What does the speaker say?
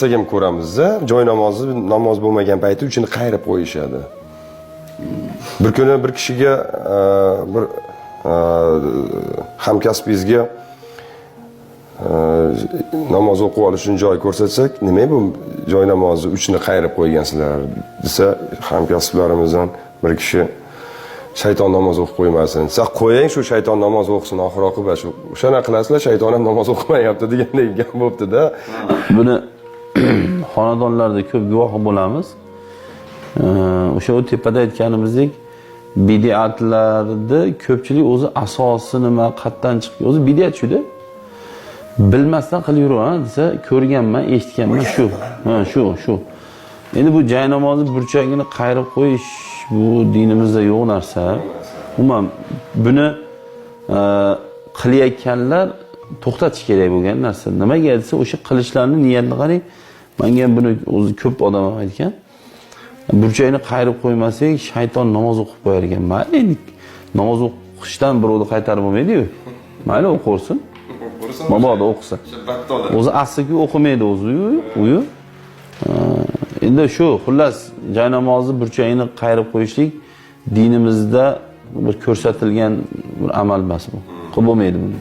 Ham ko'ramizda, joy namozi namoz bo'lmagan payti uchini qayirib qo'yishadi. Bir kuni bir kishiga bir hamkasbingizga namoz o'qib olish uchun joy ko'rsatsak, nima bu joy namozi uchini qayirib qo'ygansizlar desa, hamkasblarimizdan bir kishi shayton namoz o'qib qo'ymasin desa, qo'ying shu shayton namoz o'qisin, oxir oqibat shu o'shanaqa qilasizlar, shayton ham namoz o'qimayapti degandek gap bo'libdida. Buni xonadonlarda ko'p guvohi bo'lamiz. O'sha u tepada aytganimizdek, bidatlarni ko'pchilik o'zi asosi nima, qayerdan chiqqan, o'zi bidat shuda bilmasdan qilib yuraveradi desa, ko'rganman, eshitganman shu. Ha, shu. Endi bu jay namozi burchagini qayirib qo'yish bu dinimizda yo'q narsa. Umuman buni qilayotganlar to'xtatish kerak bo'lgan narsa. Nimaga desa, o'sha qilishlarini niyatini qarang. Menga ham buni o'zi ko'p odam aytgan. Burchakni qayirib qo'ymasak, shayton namoz o'qib qo'yar ekan. Mayli, endi namoz o'qishdan birovni qaytarib bo'lmaydi-yu. Mayli, o'qiversin. Mabodo o'qisa. O'zi asli o'qimaydi o'zi uyu. Endi shu xullas joy namozi burchagini qayirib qo'yishlik dinimizda bir ko'rsatilgan bir amal emas bu. Qilib bo'lmaydi buni.